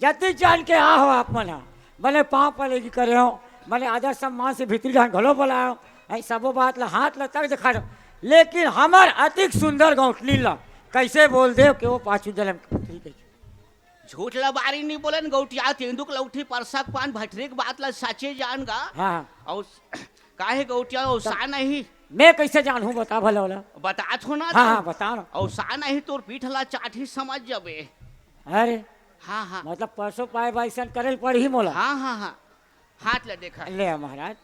जतिक जान के आ हो आप मन ह, बने पाँव पले की करे हो, बने आदर सम्मान से भीतरी जान घलो बोलायो, ऐ सबो बात ला हाथ ला तक दिखा दो। लेकिन हमर अतिक सुंदर गौटनी ला कैसे बोल देव कि वो पाछू जनम के पुत्री कहिके। झूठ ला बारी नहीं बोलन गौटिया, तेंदुक लौठी परसक पान भटरी के बात ला सचे जान गा। हाँ, हाँ। अउ काहे गौटिया, अउ तब सान नहीं। मैं कैसे जानहूँ, बता भला ओला। बतात हो ना हाँ, तू। हाँ, बता ना। अउ सान नहीं, तोर पीठ ला चाटी समझ जबे। अरे। हाँ, हाँ। मतलब परसों पाए बा अइसन करे ल पड़ही मोला। हाँ, हाँ, हाँ। हाथ ला देखा। ले महाराज।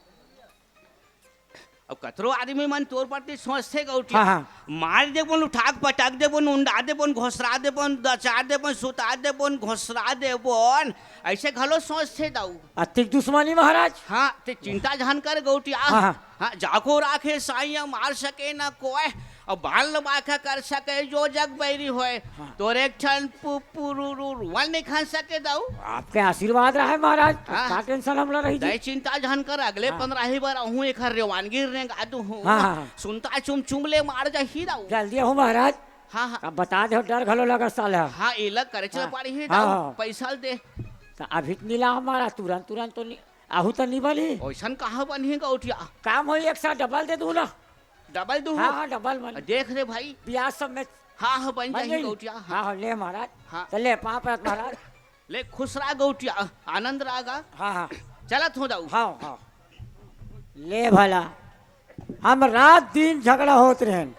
अब कतरो आदमी मन तोर प्रति सोचथे गौटिया। हाँ, हाँ। मार देबोन, उठाक पटक देबोन, उंडा देबोन, घोसरा देबोन, दचा देबोन, सुता देबोन, घोसरा देबोन, अइसे घलो सोचथे दाऊ। अतिक दुश्मनी महाराज। हाँ, ते चिंता झन कर गौटिया। हाँ, हाँ। हाँ, जाको राखे साइया मार सके न कोय, अउ बाल न बांका कर सके जो जग बैरी होय। हाँ। तोर एक ठन पु-, पुरुरु रुवल नहीं खन सके दाऊ। आपके आशीर्वाद रहे महाराज, हाँ। का tension हमला रही जी? दई चिंता झन कर, अगले हाँ। पंद्रह ही बार अहूँ एक हर रेवानगी रेंगा दूँ हूँ। हाँ, हाँ, हाँ। सुनता चुम चुम ले मार जाही दाऊ। जल्दी आहूँ महाराज। हाँ, हाँ। अब बता दे, डर घलो लगत साला। हाँ, एला करे चला हाँ। पाड़ी ही हाँ, दाऊ, हाँ। पैसा दे। त अभी त नी ला हमारा, तुरंत, तुरंत तो नी, आहू त नी बनी। ओइसन कहाँ बनही गौटिया? काम होई, एक साथ डबल दे दूँ ना। डबल दूँ? हाँ, हाँ, डबल बन। देख रे भाई। ब्याज सब में हाँ, हाँ, बन बन जाही गई? गौटिया, हाँ। हाँ, हाँ, ले महाराज। हाँ। त ले, पाँव परत महाराज। ले, खुश रहा गौटिया, आनंद रहा गा। हाँ, हाँ। चलत हो दाऊ। हाँ, हाँ। ले भला, हम रात दिन झगड़ा होत रहेन,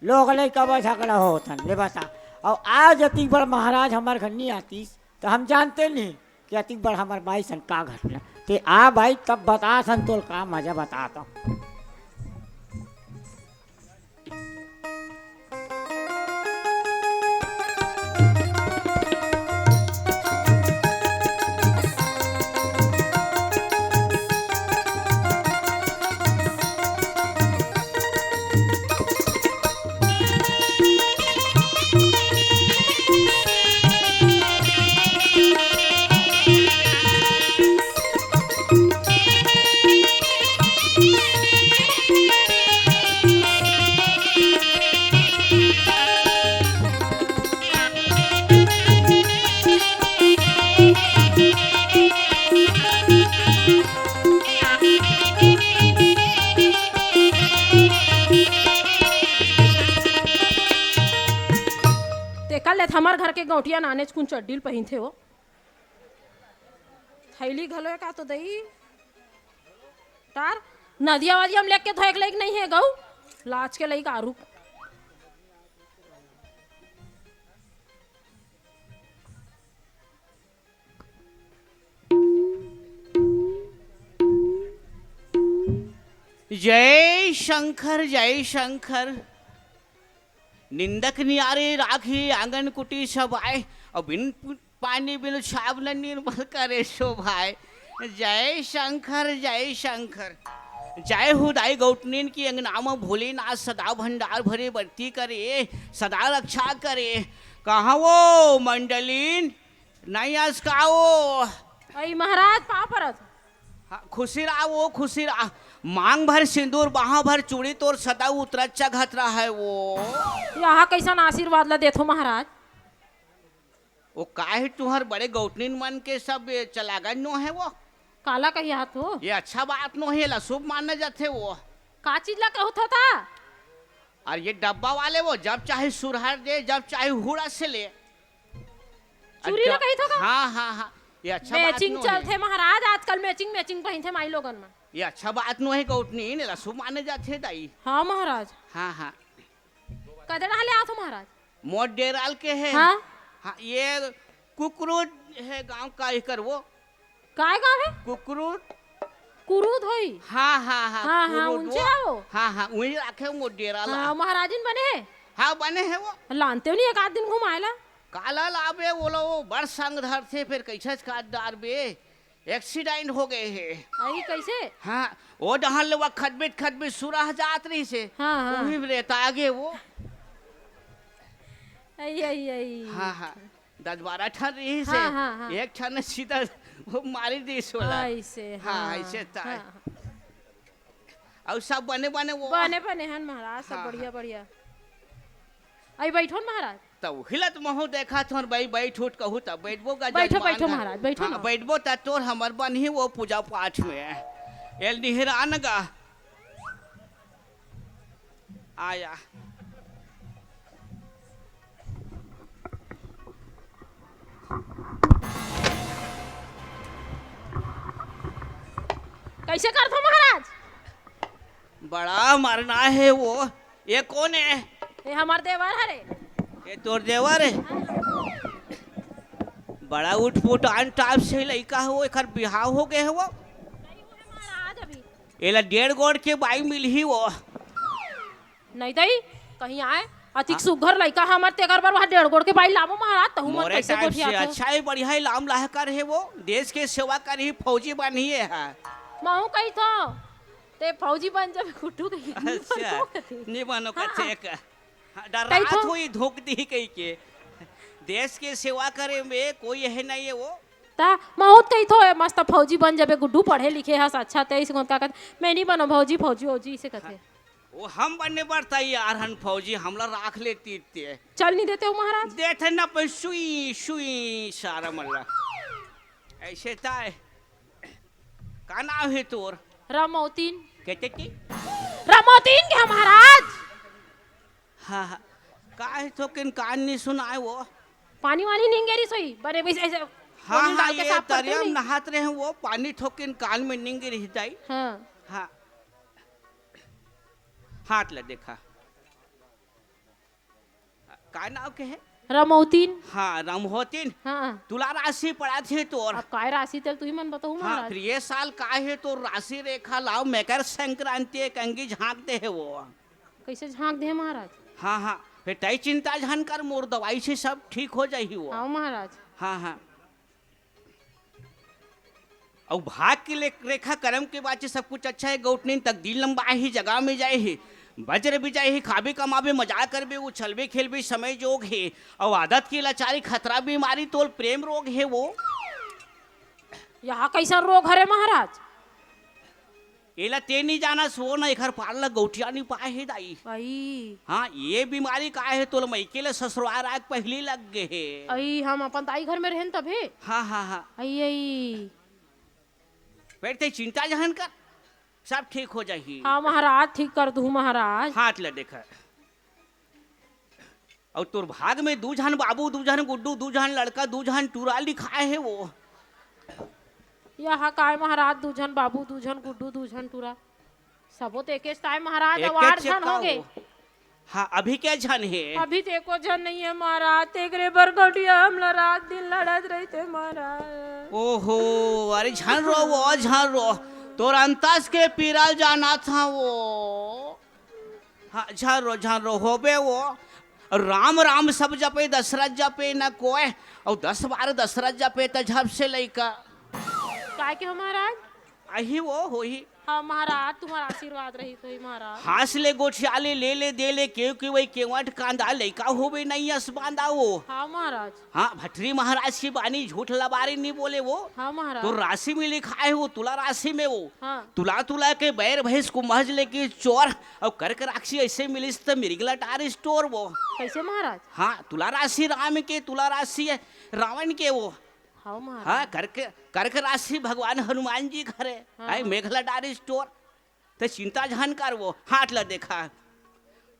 लोग लइका बा झगड़ा होत हन, ले बता। अउ आज अतिक बड़ महाराज हमर घर नी आतिस, त हम जानते नहीं कि अतिक बड़ हमर बाई सन का घटना। ते आ बाई, तब बतात हन तोल का मजा बतात हँव। तेकर ले त हमर घर के गौटिया नानेच कुन चड्डी ल पहिनथे हो। थैली घलो हे का तो दई? तार नदिया वदिया म लेके धोए के लइक नहीं हे गऊ, लाज के लइक आरू। जय शंकर, जय शंकर। निंदक नियारे राखी आंगन कुटी सब आए, अउ बिन पु-, पानी बिनु छाप न निर्मल करे शोभाय। जय शंकर, जय शंकर। जय हो दाई गौटनिन की अंगना म भोलेनाथ सदा भंडार भरे बरती करे, सदा रक्षा करे। कहाँ वो मंडलिन? नहीं अस का वो? अई महाराज, पाँव परत। हाँ, खुशी रहा वो, खुशी रहा। मांग भर सिंदूर, बाहाँ भर चूड़ी, तोर सदा उतरत चघत रहा है वो। यहाँ कैसन आशीर्वाद ला देथो महाराज? वो काहे तुहर बड़े गौटनिन मन के सब ये चलागन नो है वो? काला कही हाथ हो? ये अच्छा बात नो है, ला शुभ माने जाथे वो। का चीज ला कहत हो ता? और ये डब्बा वाले वो जब चाहे सुरहर दे, जब चाहे हुड़ा से ले। चूरी ला अच्छा, कही थो का? हाँ, हाँ, हाँ, ये अच्छा बात मैचिंग नो है। चलथे महाराज, आजकल मैचिंग, मैचिंग पहिनथे माई लोगन मन। ये अच्छा बात नो है, गौटनिन, ला शुभ माने जाथे दाई। हाँ महाराज। हाँ, हाँ। कदे डहर ले आथो महाराज? मोर डेराल के है। हाँ। हाँ, ये कुकरू है गांव का, एकर वो। काय गांव है? कुकरू। कुरूद होई। हाँ, हाँ, हाँ, हाँ, हाँ, कुरूद उनसे वो। आओ। हाँ, हाँ, उही राखे मोर डेराल। हाँ, महाराजिन बने है। हाँ, बने है वो। लानते नहीं एक आध दिन घुमाए ला। काला लाबे, वो लो, वो बड़ संग धरथे, फिर कैसे काट डारबे? एक्सीडेंट हो गए हे। अई, कैसे? हाँ, वो डहर ले वो खदबित खदबित सुरह जात रहिसे। हाँ, हाँ। उही में रेता आगे वो। अई, अई, अई। हाँ, हाँ। दस बारह ठन रहिसे। हाँ, हाँ, हाँ। एक ठन सीधा वो मारी दिस वाला। हाँ, ऐसे, हाँ, हाँ, ऐसे ताय। हाँ। अउ सब बने बने वो। बने बने हन महाराज, सब हाँ, बढ़िया, हाँ। बढ़िया। अई बैठो न महाराज। तब हिलत महू देखा थोर बई, बैठ उठ कहू तब बैठबो गा बैठो, जजमान बैठो घर। महाराज, बैठो हाँ, ना। बैठबो त तोर हमर बनही वो पूजा पाठ में। एल निहरान गा। आया। कैसे करथो महाराज? बड़ा मरना है वो। ये कोन है? ये हमर देवर हरे। ये तोर देवर है? बड़ा उठपुटान टाइप से लइका हो, एकर बिहाव हो गए है वो। नहीं हुए महाराज अभी। एला डेढ़ गोड़ के बाई मिलही वो। नहीं दई, कहीं आए, अतिक हाँ। सुग्घर लइका हमर, तेकर बर वह डेढ़ गोड़ के बाई लाबो महाराज, तहू मन मोरे कैसे टाइप से गोठियाथो? अच्छा है, बढ़िया है, लाम लाहकर है वो, देश के सेवा करही, फौजी बनही है। महू कही थो, ते फौजी बन जाबे गुड्डू कही, नहीं अच्छा, बनो कथे। नहीं बनो हाँ। कथे का। हाँ, तई डरात थो। होई धोख दी कही के। देश के सेवा करे में कोई यह नहीं है वो। ता महूत कही थो, ए मस्त फौजी बन जाबे गुड्डू, पढ़े लिखे हस अच्छा, ते इसे का कहत, मैं नहीं बनो भौजी, फौजी, फौजी, इसे कहते। हाँ। वो हम बनने बर तैयार हन फौजी, हमला राख ले तीर ते। चल नहीं देते हो महाराज? देथे ना पे सुई, सुई, सारा मल्ला। ऐसे ताय। का नाम है तोर? रमौतीन। कहते की? रमौतीन के महाराज। हाँ, हाँ। का है थोकिन कान नहीं सुनाए वो? पानी वानी नहीं गिरी सोई, बने भी ऐसे हाँ, पानी हाँ, डाल के ये साफ करते तरिया में नहीं। नहात रहे वो, पानी थोकिन कान में नहीं गिरी दाई। हाँ। हाँ। हाथ ले देखा। का नाव के है? रमौतीन। हाँ, रमहोतीन। हाँ। तुला राशि पड़ा थे तोर। अब काय राशि तेल तू ही मन बताऊ हाँ, महाराज। फिर ये साल का है तो राशि रेखा लाव, मकर संक्रांति एक अंगी झांक दे है वो। कैसे झांक दे महाराज? हाँ, हाँ, फिर तय चिंता झन कर, मोर दवाई से सब ठीक हो जाही वो। हाँ महाराज। हाँ, हाँ। अउ भाग के ले-, रेखा करम के बाचे सब कुछ अच्छा है, गौटनिन तकदीर लंबा ही, जगह में जाए ही, बजर भी जाए ही, खाबे कमाबे, मजा करबे, उछलबे खेलबे, समय जोग हे, अउ आदत के लाचारी, खतरा बीमारी, तोल प्रेम रोग हे वो। यहाँ कैसन रोग हरे महाराज? एला ते नी जानस, वो न एखर पार ल गौटिया नी पाए हे दाई। अई। हाँ, ये बीमारी का हे, तोला मइके ले ससुरार आए के पहिली लग गे हे। अई, हम अपन दाई घर में रहेन तभे। हाँ, हाँ, हाँ। अई, अई। बैठ, ते चिंता जहन कर, सब ठीक हो जाही। हाँ महाराज, ठीक कर दूँ महाराज। हाथ ल देखा। अउ तोर भाग में दू झन बाबू, दू झन गुड्डू, दू झन लड़का, दू झन टूरा लिखाए हे वो। यहाँ काय महाराज, दू झन बाबू, दू झन गुड्डू, दू झन टूरा, सबो तो एकेच ताय महाराज, एकेच अवार झन चक्का हो गे। वो। हाँ, अभी के झन हे? अभी तो एको झन नहीं है महाराज, तेकरे बर गौटिया हमला रात दिन लड़त रहिथे महाराज। ओहो, अरे झन रो वो, झन रो, तोर अंतस के पीरा ल जानत हँव वो। हाँ, झन रो, झन रो, होबे वो। अउ राम राम सब जपे, दशरथ जपे न कोय, अउ दस बार दशरथ जपे त झप से लइका। काय के हो महाराज? अही वो होही। हाँ महाराज, तुम्हारा आशीर्वाद रही तो ही महाराज। हाँस ले गोठिया ले, ले ले दे ले, केव के वही केवट कांदा, लइका होबे नहीं अस बांदा वो। हाँ महाराज। हाँ, भटरी महाराज की बानी, झूठ लबारी नहीं बोले वो। हाँ महाराज। तो राशि में लिखा है वो, तुला राशि में वो। हाँ। तुला तुला के बैर भैंस कुंभज लेके चोर, अउ कर्क राशि ऐसे मिलिस त मिरिगला टार स्टोर वो। कैसे महाराज? हाँ, तुला राशि राम के, तुला राशि है रावण के वो। हाँ महाराज। हाँ, कर्क, कर्क राशि भगवान हनुमान जी घरे। हाँ, आई हाँ। मेघला टार स्टोर। ते चिंता झन कर वो, हाथ ला देखा।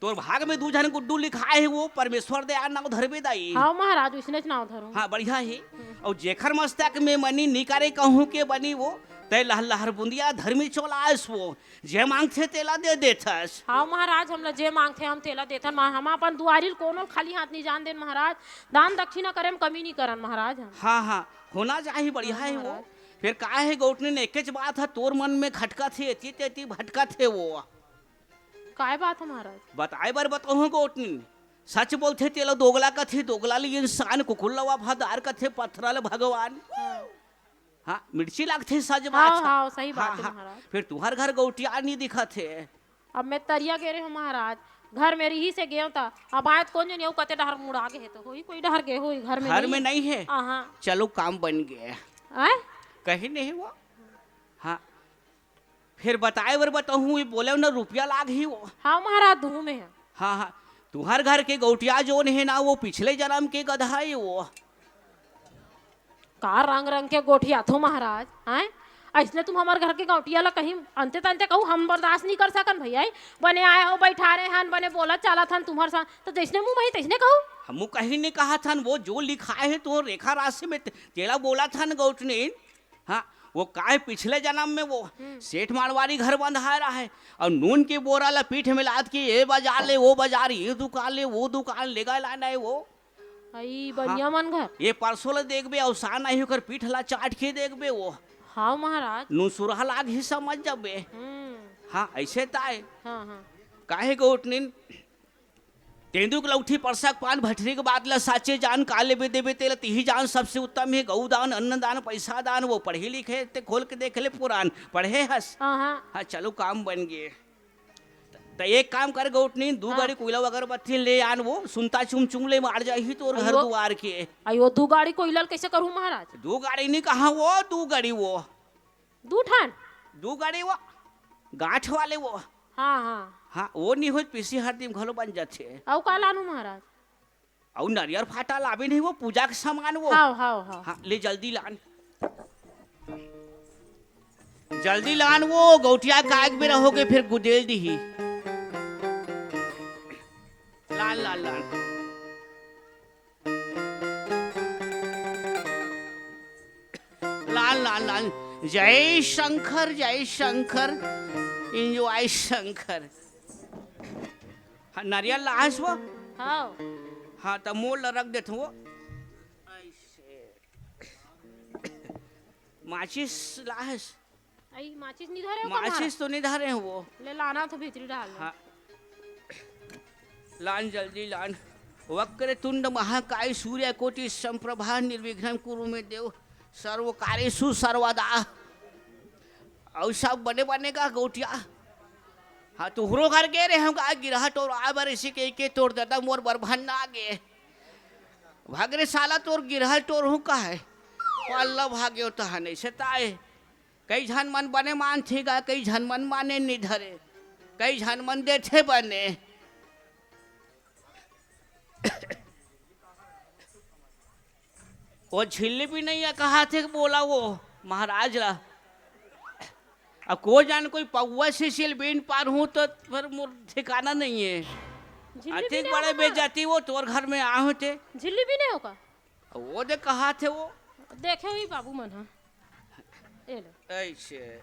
तोर भाग में दू झन गुड्डू लिखाए हे वो, परमेश्वर दया नाव धरबे दाई। हाँ महाराज, उसने च नाव धरूं। हाँ, बढ़िया हे। हम्म। अउ जेखर मस्तक में मनी निकारे कहूँ के बनी वो, ते लहर लहर बुंदिया धर्मी चोलास वो, जे मांगथे तेला दे देथस। हाँ महाराज, हमला जे मांगथे हम तेला देथन, मा-, हम अपन दुआरी ल कोनो खाली हाथ नहीं जान देन महाराज, दान दक्षिणा करे में कमी नहीं करन महाराज हम। हाँ, हाँ, होना चाही, बढ़िया हाँ हे वो। महाराज। फिर का हे गौटनी ने एकेच बात ह तोर मन में खटकत हे, एती तेती भटकत हे वो। काय बात ह महाराज? बताए बर बतहूँ गौटनी, सच बोलथे तेला दोगला कथे, दोगला ले इंसान, कुकुर ल वफादार कथे, पथरा ल भगवान। हाँ। हाँ, मिर्ची लागथे सच बात हाँ, ह। हाँ, सही बात हाँ, हे हाँ। महाराज। फिर तुहर घर गौटिया नहीं दिखत हे। अब मैं तरिया गे रहे हूँ महाराज, घर में रही से गेव त, अब आयत कौन जनी अउ कते डहर मुड़ा गे हे, तो होही कोई डहर गे होही, घर में घर नहीं में हे। नहीं हे। हाँ, हाँ। चलो काम बन गया। आय? कहीं नहीं वो। हाँ। फिर बताए बर बताहूँ, ये बोले ना रुपया लाग ही वो। हाँ महाराज, दूँ में है। हाँ, हाँ। तुहर घर के गौटिया जोन हे ना, वो पिछले जन्म के गधा हे वो। का रंग रंग के गोठियाथो महाराज, हैं? अइसने तुम हमर घर के गौटिया ला कहीं अंते तंते कहू, हम बर्दाश्त नहीं कर सकन भैया। बने आए हो, बैठारे हन, बने बोलत चालत हन तुम्हर संग, तो जइसने मुँह बही तइसने कहू। हमू कहीं नहीं कहत हन, वो जो लिखाए हे तो रेखा राशि में ते-, तेला बोलत हन गौटनी। हाँ, वो काय पिछले जन्म में वो हम्म। सेठ मारवाड़ी घर बंधाए रहा है अउ नून के बोरा ला पीठ में लाद के ये बाजार ले, वो बाजार, ये दुकान ले, वो दुकान ले गए लाना है वो। अई, हाँ। बनिया मन घर। ये परसों ले देखबे, अवसान नहीं ओकर पीठ ला चाट के देखबे वो। हाँ महाराज। नून सुरहा लाग ही समझ जाबे। हम्म। हाँ, ऐसे ताय। हाँ, हाँ। काहे गौटनिन? तेंदुक लौठी परसक पान भटरी के बात ला साचे जान, का लेबे देबे तेला तिही जान, सबसे उत्तम हे गऊ दान, अन्न दान, पैसा दान, वो पढ़े लिखे ते खोल के देख ले पुरान, पढ़े हस? हाँ, हाँ। हाँ, चलो काम बन गे। त एक काम कर गौटनी, दू हाँ। गाड़ी कोइला अगरबत्ती ले आन, वो सुनता चुम चुम ले मार जाही तोर घर अयो। दुआर के। अयो, दू गाड़ी कोइला ल कैसे करूँ महाराज? दू गाड़ी नहीं कहा वो, दू गाड़ी वो। दू ठन? दू गाड़ी वो, गांठ वाले वो। हाँ, हाँ। हाँ, वो नहीं होत, पीसी हरदी में घलो बन जाथे। अउ का लानू महाराज? अउ नरियर फाटा लाबे नहीं वो, पूजा के सामान वो। हाव, हाव, हाव। हाँ, ले जल्दी लान। जल्दी लान वो, गौटिया काग बेरा होगे, फिर गुदेल दीही। लान, लान, लान। लान, लान, लान। जय शंकर, जय शंकर, enjoy शंकर। हाँ, नरियल लाहस वो? हाँ। हाँ, त मोर ला रख देत वो। ऐसे। माचिस लाहस? अई, माचिस नहीं धरे हो का माचिस तो नहीं धरे हो वो। ले लाना तो भीतरी डाल ले। हाँ। लान जल्दी लान। वक्रतुंड महाकाय सूर्य कोटि संप्रभा निर्विघ्नं कुरु मे देव सर्व कार्येषु सर्वदा। अउ सब बने बने का गौटिया। हाँ, तुहरो घर गे रहे हम का गिरहा टोर आ बर इसी के, के तोर दादा मोर बर भन्ना गे। भाग रे साला तोर गिरहा टोर हूँ का है? पल्ला भाग्यो तहन ऐसे ताए। कई झन मन बने मानथे गा, कई झन मन माने नि धरे, कई झन मन देथे बने। वो झिल्ली भी नहीं है, कहा थे बोला वो महाराज ला। अब को जान कोई पौवा से सिल बीन पार हूँ तो फिर मोर ठिकाना नहीं है। झिल्ली भी अतिक नहीं बड़े होगा। बेइज्जती वो तोर घर में आ होते। झिल्ली भी नहीं होगा। वो दे कहा थे वो। देखे हुई बाबू मन हा। ए लो। ऐसे।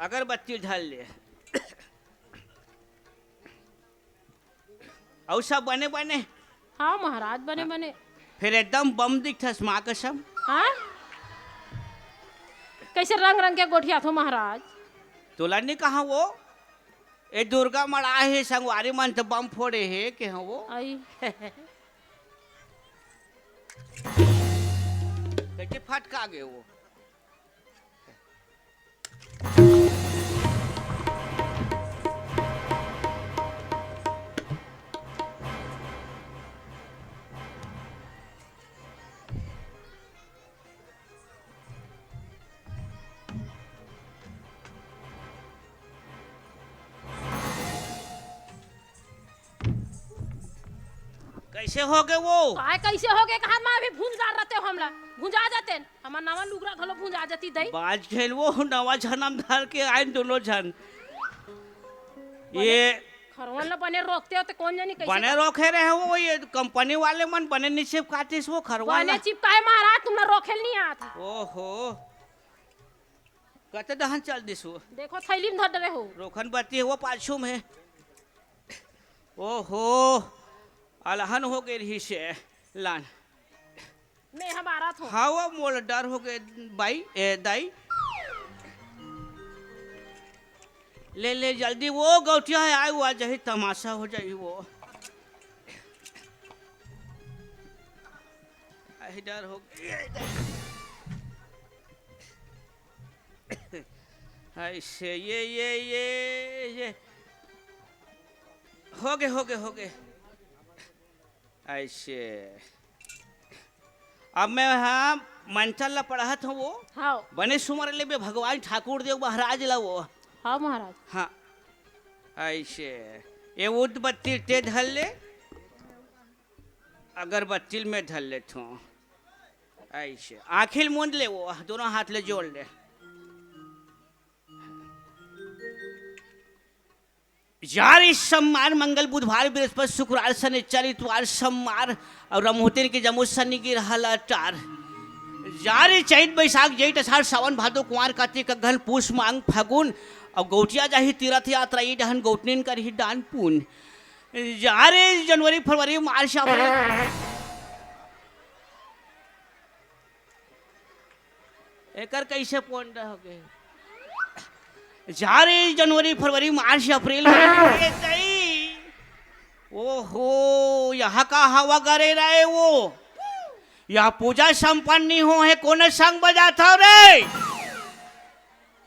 अगरबत्ती धर ले। अउ सब बने बने। हाँ महाराज, बने हाँ। बने। फिर एकदम बम दिखथस माँ कसम। हाँ? कैसे रंग रंग के गोठियाथो महाराज? तोला नहीं कहा वो? ए दुर्गा मड़ा हे, संगवारी मन त बम फोड़े हे के हो वो। आई। कइसे फटका गे वो? कइसे हो गे वो? काय कइसे हो गे? कहाँ मैं अभी भुंजा रते हो हमला? भुंजा जाते न। हमर नवा लुगरा घलो भुंजा जाती दई। बाज खेल वो नवा जनम धर के आइन दोनों झन। ये खरवन ला बने रोकते हो त कोन जानी कइसे बने कर- रोके रहे हो, ये कंपनी वाले मन बने नी चिपकातिस वो खरवन बने ला। चिपकाए महाराज, तुमला रोखेल नी आत। ओहो, कते डहन चल दिस वो। देखो थैली में धर डरे हो। रोखन बत्ती हे वो पाछू में। ओहो, अलहन हो गे रहिसे लान। मैं हमारा थो। हाँ, वो मोला डर हो गे बाई, ए, दाई। ले, ले, जल्दी वो गौटिया हे, आए, वो आ जाही, तमाशा हो जाही वो। आही, डर हो गे। अइसे, ये, ये, ये, ये। हो गे, हो गे, हो गे। अइसे। अब मैं हा मंत्र ला पढ़त हूँ वो। हाँ। बने सुमर लेबे भगवान ठाकुर देव महाराज ला वो। हाँ महाराज। हाँ। अइसे। ये उदबत्ती ते धर ले। अगरबत्ती ल मैं धर लेथों। अइसे। आँखी ल मूंद ले वो, दोनों हाथ ले जोड़ ले। जा रे सोमवार, मंगल, बुधवार, बृहस्पति, शुक्रवार, शनिचर, इतवार, सोमवार अउ रमहोतिन के जम्मो सनि गिरह ल टार। जा रे चइत, बैसाख, जेठ, असाढ़, सावन, भादो, कुंवार, कातिक, अगहन, पूस, माघ, फागुन अउ गौटिया जाही तीरथ यात्रा, ई डहन गौटनिन करही दान पुन। जा रे जनवरी, फरवरी, मार्च, अप्रैल। एकर कइसे पोंड हो गे? जा रे जनवरी, फरवरी, मार्च, अप्रैल, मई, ए दई। ओहो, यहाँ का हवा गरे रहे वो? यहाँ पूजा संपन्न नहीं हो हे, कोन संग बजात हो रे?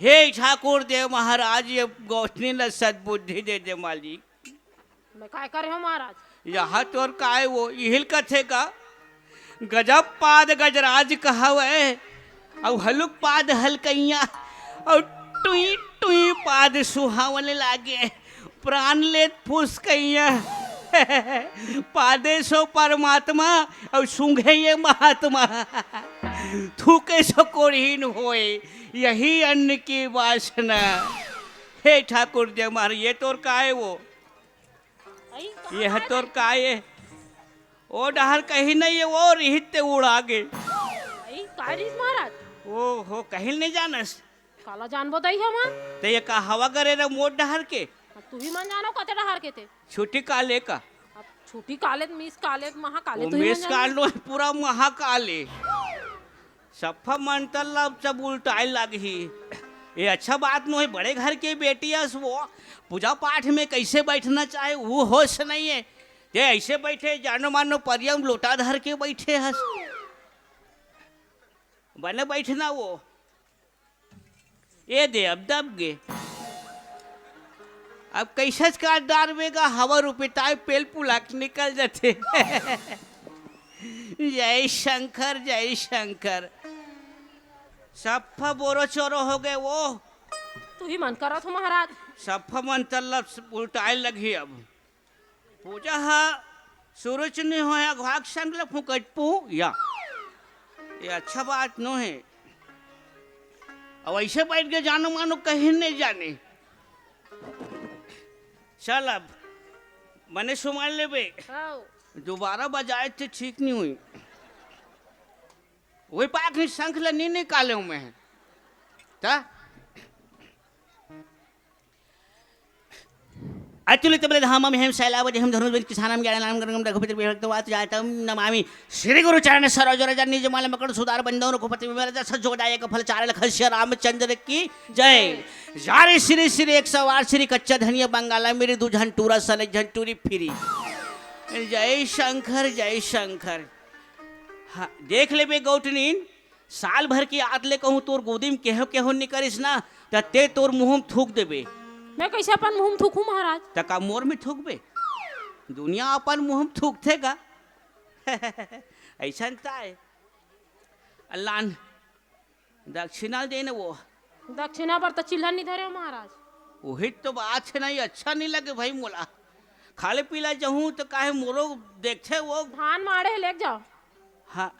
हे ठाकुर देव महाराज, ये गौटनिन ला सद्बुद्धि दे दे मालिक। मैं काय करे हो महाराज? यहाँ तोर काय वो, इही ल कथे का? गजब पाद गजराज कहावय, अउ हलुक पाद हलकइया, अउ टुई टुई पाद सुहावन लागे, प्राण लेत फुसकइया। पादे सो परमात्मा, अउ सूंघे ये महात्मा। थूके सो कोढ़ी न होय, यही अन्न की वासना। हे ठाकुर देव महाराज, ये तोर काय वो? अई, कहाँ ये ह तोर का ये? ओ डहर कहीं नहीं है, वो रिहित ते उड़ा गे। अई, का रिहिस महाराज? ओ हो, कहीं नहीं जानस। काला जानबो दई हमन। ते ये का हवा गरे रे मोर डहर के? अब तू ही मन जानो कते डहर के ते। छुट्टी काले का? अब छुट्टी काले, मिस काले, महाकाले, ओ तू ही मन मिस जानो। काल नो, पूरा महाकाले। सफा मंतर ला सब उल्टाए लागही। ये अच्छा बात नोहे, बड़े घर के बेटी हस वो, पूजा पाठ में कैसे बैठना चाहे, वो होश नहीं है। ते ऐसे बैठे, जानो मानो परिया में लोटा धर के बैठे हस। बने बैठना वो। ये दे, अब दब गे। अब कैसे का डारबे गा, हवा रुपिताए पेल पुलाक निकल जाते। जय शंकर, जय शंकर। सफ्फा बोरो चोरो हो गए वो। तू ही मन करत हो महाराज। सफ्फा मन तल्लब उल्टाए लगी अब। पूजा ह शुरू च नहीं होय, अघवा के संग ल फूंकट पू या। ये अच्छा बात नोहे। अब ऐसे बैठ के जानो मानो कहीं नहीं जाने। चल अब, मने सुमर लेबे। हाँ। दोबारा बजाए ते ठीक नहीं हुई। वही पाक ही शंख ल नहीं निकाले हूँ मैं। ता? अतुलित बल धामम हेम शैलावज हेम धनुर्वेद किसानम ज्ञान नाम गंगम रघुपति विभक्तवात जातम नमामि श्री गुरु चरण सरोज रज निज मल मकड़ सुदार बंदो रघुपति विमल जस जो जाय कफल चार लख श्री रामचंद्र की जय। जारे श्री श्री एक सौ आठ श्री कच्चा धनिया बंगाला मेरी दू झन टूरा सन एक झन टूरी फिरी। जय शंकर जय शंकर। हाँ, देख लेबे गौटनीन, साल भर के आत ले कहूँ तोर गोदी में केहो केहो निकरिस ना, त ते तोर मुँह में थूक देबे। मैं कैसे अपन मुँह में थूकूं महाराज? त का मोर में थूकबे? दुनिया अपन मुँह में थूकथे का? ऐसन ताय। अल्लान दक्षिणा दे न वो। दक्षिणा बर त चिल्हन नहीं धरे हो महाराज। वही तो बात है ना, ये अच्छा नहीं लगे भाई मोला। खाले पीला जहूँ तो काहे मोरो देखथे वो। धान माड़े हे, लेके जाओ। हाँ,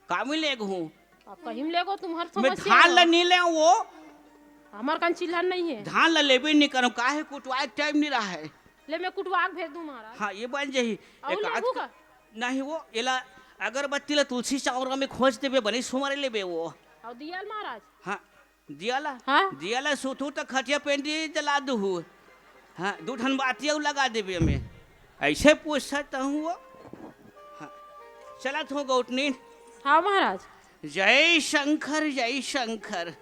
का में लेगहूँ? अब कहीं में लेगो, तुम्हार मैं समस्या धान हो। ला नहीं ले वो। हमार कन चिल्हन नहीं है। धान ला लेबे नहीं करूँ, काहे कुटवाए के टाइम नहीं रहा है। ले मैं कुटवा के भेज दूँ महाराज। हाँ, ये बन जाही। अउ एक आध लेगू क-, का? नहीं वो, एला अगरबत्ती ला तुलसी चौरा में खोज देबे, बने सुमारे लेबे वो। अउ दियाल महाराज? हाँ, दियाला? हाँ? दियाला सुतहू त खटिया पेंदी जला दुहू। हाँ, दू ठन बाती अउ लगा देबे हमें। ऐसे पूछ सकता हूँ वो। हाँ, चलत हूँ गौटनी। हाँ महाराज। जय शंकर, जय शंकर।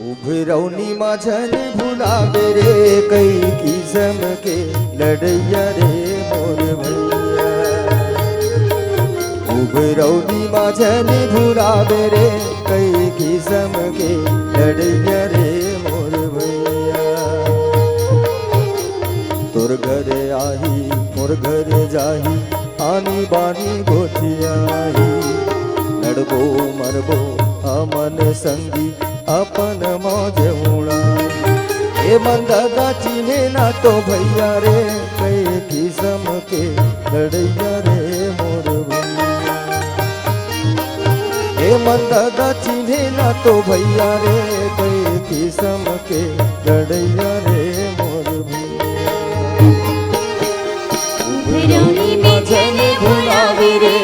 उभरौनी मा झन भुलाबे रे, कई किसम के लड़ैया रे मोर भैया। उभरौनी मा झन भुलाबे रे, कई किसम के लड़ैया रे मोर भैया। तोर घर आही, मोर घर जाही, आनी बानी गोठियाही। लड़बो मरबो हमन संगी, अपन मौज उड़ाही। ए मन दादा चिन्हे ना तो भैया रे, कई किसम के लड़ैया रे मोर भैया। ए मन दादा चिन्हे ना तो भैया रे, कई किसम के लड़ैया रे मोर भैया। उभरौनी में झन भुलाबे रे,